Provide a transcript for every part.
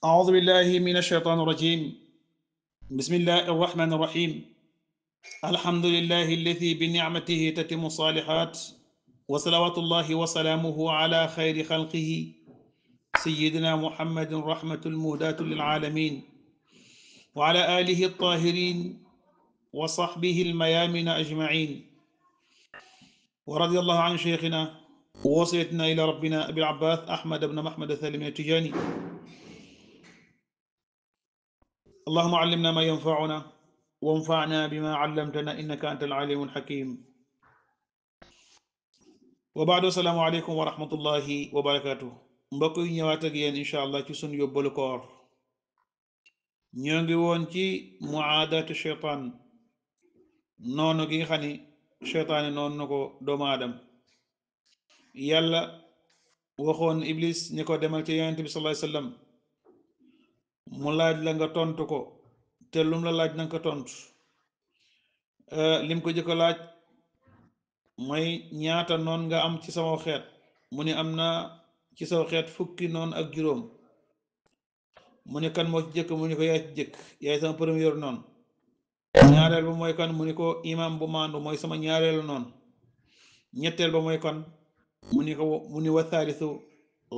أعوذ بالله من الشيطان الرجيم. بسم الله الرحمن الرحيم. الحمد لله الذي بنعمته تتم الصالحات، وصلوات الله وسلامه على خير خلقه سيدنا محمد رحمة المهداة للعالمين، وعلى آله الطاهرين وصحبه الميامن أجمعين. ورضي الله عن شيخنا ووصيتنا إلى ربنا أبي العباس أحمد بن محمد الثالث التجاني. اللهم علمنا ما ينفعنا وانفعنا بما علمتنا إنك أنت العليم الحكيم. وبعد السلام عليكم ورحمة الله وبركاته. mbokk yi ñëwaat ak yéen incha allah ci sunu yóbbalu koor. ñoo ngi woon ci muaadatu cheytaan, noonu gi nga xam ni cheytaani noonu na ko doomu aadam. yàlla waxoon iblis ni ko demal ci yonent bi sallallahu alayhi wasallam mu laaj la nga tontu ko, te lum la laaj na nga ko tontu. lim ko jëkk laaj mooy ñaata noon nga am ci sama xeet. mu ni am na ci saw xeet fukki noon ak juróom. mu ni kan moo ci jëkk? mu ni ko yaay ci jëkk, yaay sama premier noon. ñaareel ba mooy kan? mu ni ko imam bu maandu mooy sama ñaareelu noon. ñetteel ba mooy kan? mu ni wa thalithu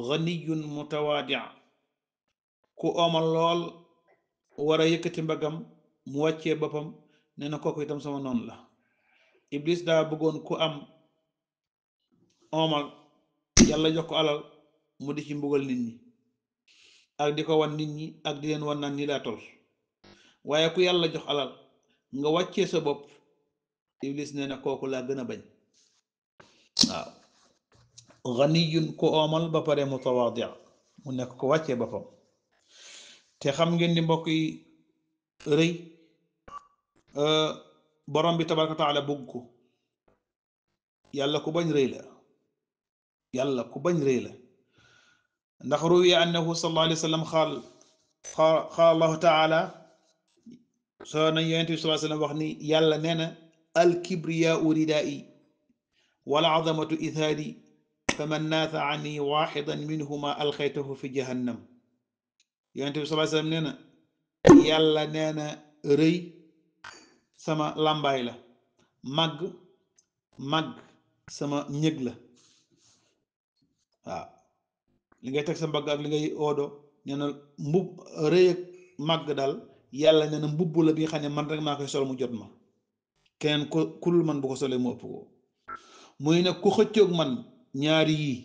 ghaniyun mutawaadi, ku omal lool war a yëkkati mbagam mu wàccee boppam. nee na kooku itam sama noon la. iblis daa bëggoon ku am omal, yàlla jox ko alal mu di ci mbugal nit ñi ak di ko wan nit ñi ak di leen wan naan ni laa tol. waaye ku yàlla jox alal nga wàccee sa bopp, iblis nee na kooku laa gën a bañ. waaw, ganiyun ku omal ba pare mutawaadi, mu nekk ko wàccee boppam. te xam ngeen ni mbokk yi, rëy borom bi tabaraka taala bëgg ko. yàlla ku bañ rëy la. yàlla ku bañ rëy la. ndax ruwiya annahu sallallahu alayhi wa sallam qaal allahu taala, soo nañ yonent bi sallallahu alayhi wa sallam wax ni yàlla nee na alkibriyaau ridaa'i wal azamatu ithaari faman naasa ani waxidan minhuma alxaytahu fi jahannam. yonent bi sallallahu alayhi wa sallam nee na yàlla nee na rëy sama làmbaay la, màgg sama ñëg la. waaw, li ngay teg sa mbagg ak li ngay oodo, nee na mbub rëy ak màgg daal yàlla nee na mbubb la bi nga xam ne man rek maa koy sol mu jot ma. keneen ku dul man bu ko solee mu ëpp ko. muy ne ku xëccoog man ñaari yii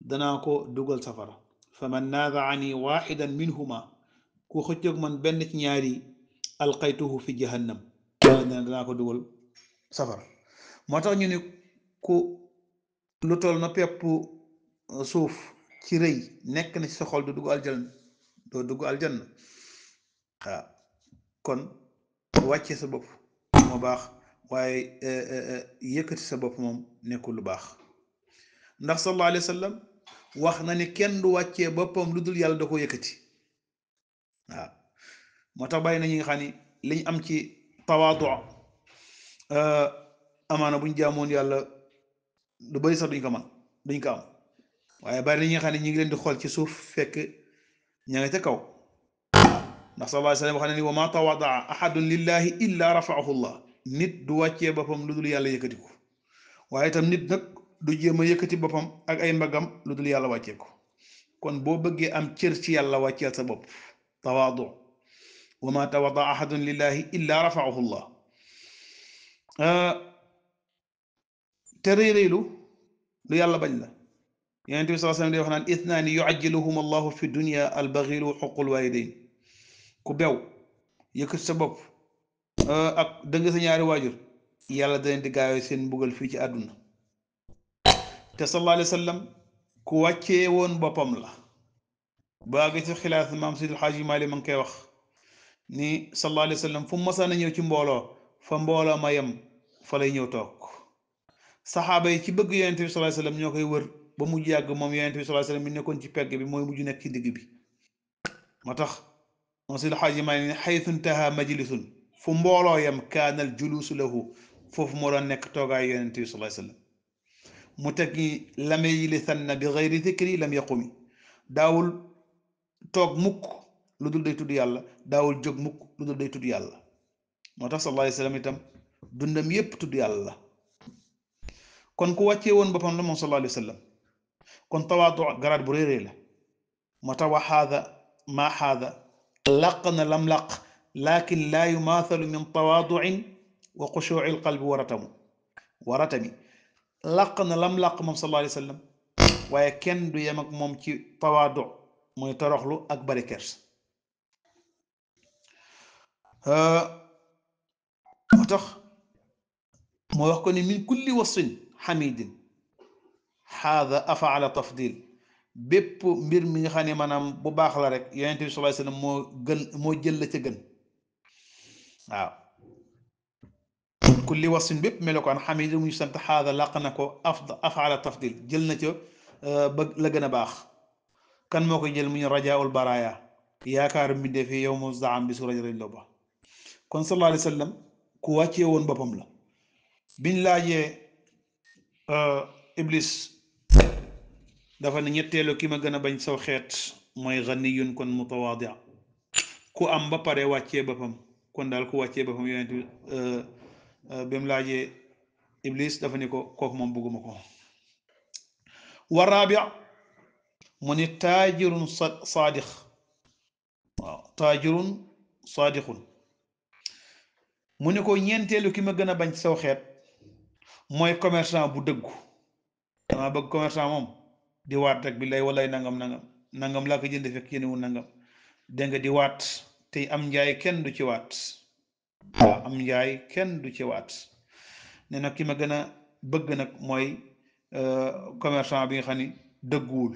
danaa ko dugal safara. fa man naaza'ani waxidan minhuma, ku xëccoog man benn ci ñaari alqaytuhu fi jahannam, yàlla nee na danaa ko dugal safara. moo tax ñu ne ku lu toll na pepp suuf ci rëy nekk na ci sa xol du dugg aljanna, doo dugg aljanna. waaw, kon wàccee sa bopp moo baax, waaye yëkkati sa bopp moom nekkul lu baax. ndax sallallahu alayhi wa sallam wax na ni kenn du wàccee boppam lu dul yàlla da ko yëkkati. waaw, moo tax bàyyi na ñi nga xam ni liñ am ci tawaadu, amaana buñ jaamoon yàlla lu bari sax duñ ko am. waaye bari na ñi nga xam ne ñi ngi leen di xool ci suuf fekk ña nga ca kaw. ndax sallallahu alayhi wa sallam wax na ni wa ma tawadaa ahadun lillahi illa rafaahu llah. nit du wàccee boppam lu dul yàlla yëkkati ko. waaye itam nit nag du jéem a yëkkati boppam ak ay mbagam lu dul yàlla wàccee ko. kon boo bëggee am cër ci yàlla wàcceel sa bopp, tawaadu. wa ma tawadaa ahadun lillahi illa rafaahu llah. te réeréelu lu yàlla bañ la. yonent bi sallallahu alayhi wa sallam di wax naan ithnaani yuajjiluhum allahu fi dunya albaxilu xuqul walidayn. ku bew yëkkati sa bopp ak dëng sa ñaari waajur, yàlla da leen di gaawee seen mbugal fii ci àdduna. te sallallahu alayhi wa sallam ku wàccee woon boppam la. baa gi ci xilaas maam Sidil Xaaji Maalik ma ngi koy wax ni sallallahu alayhi wa sallam fu mu masaan a ñëw ci mbooloo, fa mbooloo ma yem fa lay ñëw toog. saxaaba yi ci bëgg yonent bi sallallahu alayhi wa sallam ñoo koy wër ba mujj yàgg moom yonent bi sallallahu alayhi wa sallam mi nekkoon ci pegg bi mooy mujj nekk ci digg bi. moo tax moom Sidil Xaaji Maalik ne xaytu intaha majlisun, fu mbooloo yem kaanal juluusu lahu, foofu moo doon nekk toogaayu yonent bi sallallahu alayhi wa sallam. mu teg ñi lam yajlisanna bi gayri dikri lam yaqumi, daawul toog mukk lu dul day tudd yàlla, daawul jóg mukk lu dul day tudd yàlla. moo tax sallallahu alayhi wa sallam itam dundam yépp tudd yàlla la. kon ku wàccee woon boppam la moom sallallahu alayhi wa sallam. kon tawaadu garaat bu réerée la. moo tax wa xaada maa xaada laq na lam laq lakin laa yumaathalu min tawaaduin wa xushuuci alqalbi waratami laq na lam laq moom sallallahu alayhi wa sallam waaye kenn du yem ak moom ci tawaadu mooy toroxlu ak bari kers. moo tax moo wax ko ni min kulli wasfin xamidin xaada afaala tafdil bépp mbir mi nga xam ne maanaam bu baax la rek yonente bi sallallahu alayhi wasallam moo gën moo jël la ca gën. waaw min kulli wasfin bépp melokaan xamidin mu ñu sant xaada làq na ko afaala tafdil jël na ca ba la gën a baax. kan moo koy jël mu ñu rajaul baraya yaakaar mbindee fi yow mu zaam bi su rajalañ loo ba. kon sallallahu alayhi wasallam ku wàccee woon boppam la. biñ laajee iblis dafa ne ñetteelu ki ma gën a bañ saw xeet mooy ganiyun kon mutawaadi ku am ba pare wàccee boppam. kon daal ku wàccee boppam yonent bi mu laajee iblis dafa ni ko kooku moom bëgguma ko. wa raabi mu ni taajirun saadiq. waaw taajirun saadiqun mu ni ko ñeenteelu ki ma gën a bañ saw xeet mooy commerçant bu dëggu. dama bëgg commerçant moom di waat rek bi lay walay nangam nangam nangam laa ko jënd fekk yéen wu nangam dégg nga di waat tey am njaay kenn du ci waat. waaw am njaay kenn du ci waat. ne nag ki ma gën a bëgg nag mooy commerçant bi nga xam ni dëgguwul.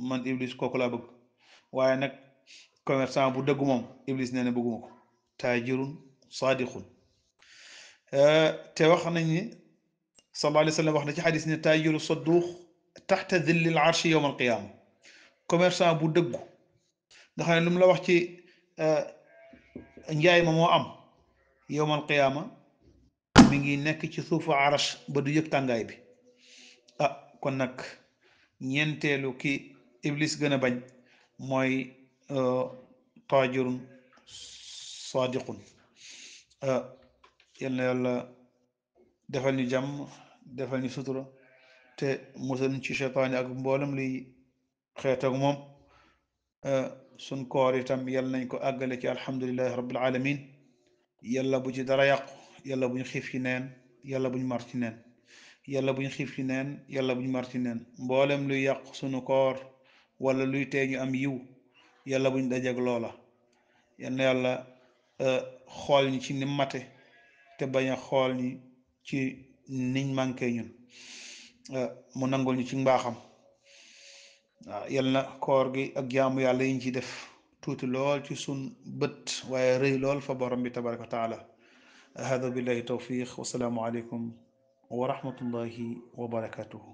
man iblis kooku laa bëgg. waaye nag commerçant bu dëggu moom iblis nee na bëgguma ko. taajirun saadiqun te wax nañ ni sallallahu alayhi wa sallam wax na ci xadis ne taajiru sadduq taxta dilli al arshi yowm al qiyaama. commerçant bu dëggu nga xam ne lu mu la wax ci njaay ma moo am yowm al qiyaama mi ngi nekk ci suufu arash ba du yëg tàngaay bi. ah kon nag ñeenteelu ki iblis gën a bañ mooy taajirun saadiqun. yal na yàlla defal ñu jàmm defal ñu sutura te musal ñu ci cheytaani ak mboolem luy xeet ak moom. sun koor itam yal nañ ko àggale ci alhamdulillahi rabbil alamin. yàlla bu ci dara yàqu yàlla bu ñu xiif ci neen yàlla bu ñu mar ci neen yàlla bu ñu xiif ci neen yàlla bu ñu mar ci neen mboolem luy yàqu sunu koor wala luy tee ñu am yiw yàlla bu ñu dajeeg loola. yal na yàlla xool ñi ci ni mate te bañ a xool ñi ci niñ manqué ñun. mu nangul ñu ci mbaaxam. waaw yal na koor gi ak jaamu yàlla yiñ ci def tuuti lool ci sun bët waaye rëy lool fa borom bi tabaraka wa taala. hada billahi tawfiq wasalaamu aleykum wa rahmatullahi wa barakatuhu.